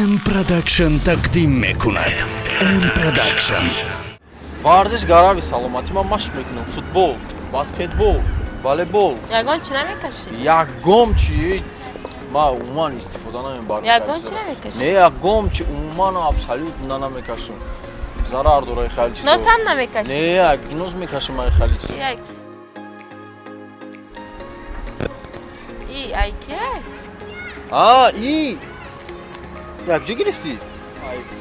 М Продакшн тақдим мекунад. М Продакшн. Варзиш гарави саломатӣ, ман машқ мекунам. Футбол, баскетбол, волейбол. Ягон чӣ намекашӣ? Ягон чи ман умуман истифода намебарам. Ягон чӣ намекашӣ? Не, ягон чи умуман, абсолютно намекашам. Зарар дора хеле чиз. Нос ҳам намекашӣ? Не, як нос мекашам ман хеле чиз. Як. И ай ки? А, и як ҷо гирифтӣ?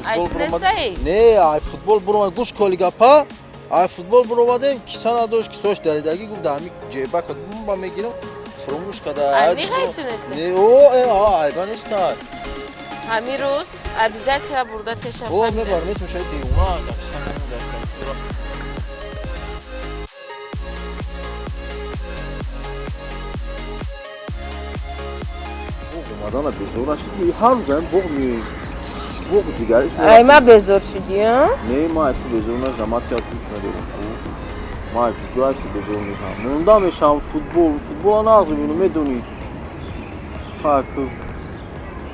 Ай тунестаи? Не, ай футбол буромад, гӯш коли гапа. Ай футбол буромадем, киса надошт, кисош даридагӣ, гуфт дар ҳами ҷебака ба мегирам, фуромӯш када. Ай ниғай тунеста? Не, о, э, а, айба неста. Ҳамин рӯз обязательно бурда теша. О, мебарам, метушай девона, дар киса намонда. Боғ омадана безор нашидӣ? Ҳар рӯз ҳамин боғ меоем. Боғ дигариш. Ай ма безор шудӣ, а? Не, ман ай ту безор нашудам, ман туя дӯст медорам. Ман ай куҷо ай ту безор мешавам? Монда мешавам футбол, футбола нағз мебинам, медонӣ. Ха, ку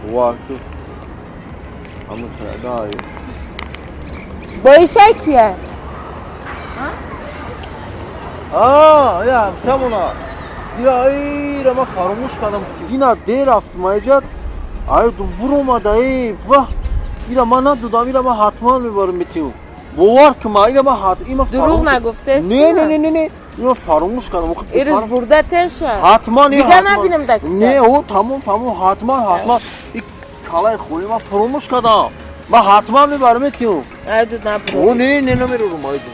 бовар ку. Ҳамин дай. Боишай кия? А, я ҳамсамона. Ира, ира ман фаромӯш кардам. Дина дер рафтам айҷат. Ай буромада, эй, ваҳ. Ира ман надодам, ира ман ҳатман мебарам метиҳум. Бовар кун, ман ира ман ҳат, има Дурӯғ нагуфтест? Не, не, не, не, не. Ира фаромӯш кардам. Ирӯз бурда теша. Ҳатман, Дига набинам дар киса. Не, о, тамом, тамом, ҳатман, ҳатман. И калаи холи ман фаромӯш кардам. Ман ҳатман мебарам метиҳум. Ай ду набурӣ. О, не, не, намерурум, ай ду.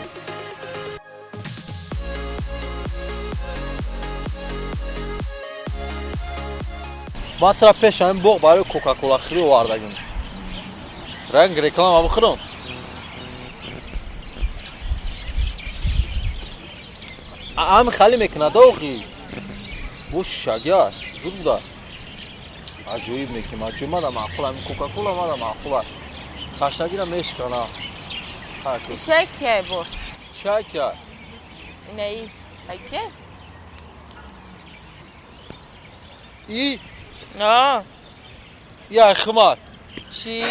Ман тура пеш ҳамин боғ барои Кока-Кола хӯрӣ овардагим. Ранг реклама бихӯрам. Ҳами хали мекунад оғи. Бо шишагӣ аст, зуд буда. Аҷоиб мекунем, аҷоиб мада маъқул, ҳамин Кока-Кола мада маъқул. Ташнагира мешикана. Ишай кияй бо? Ишай кияй? Инаи. Ай кияй? И? А. И ай химар. Чӣ?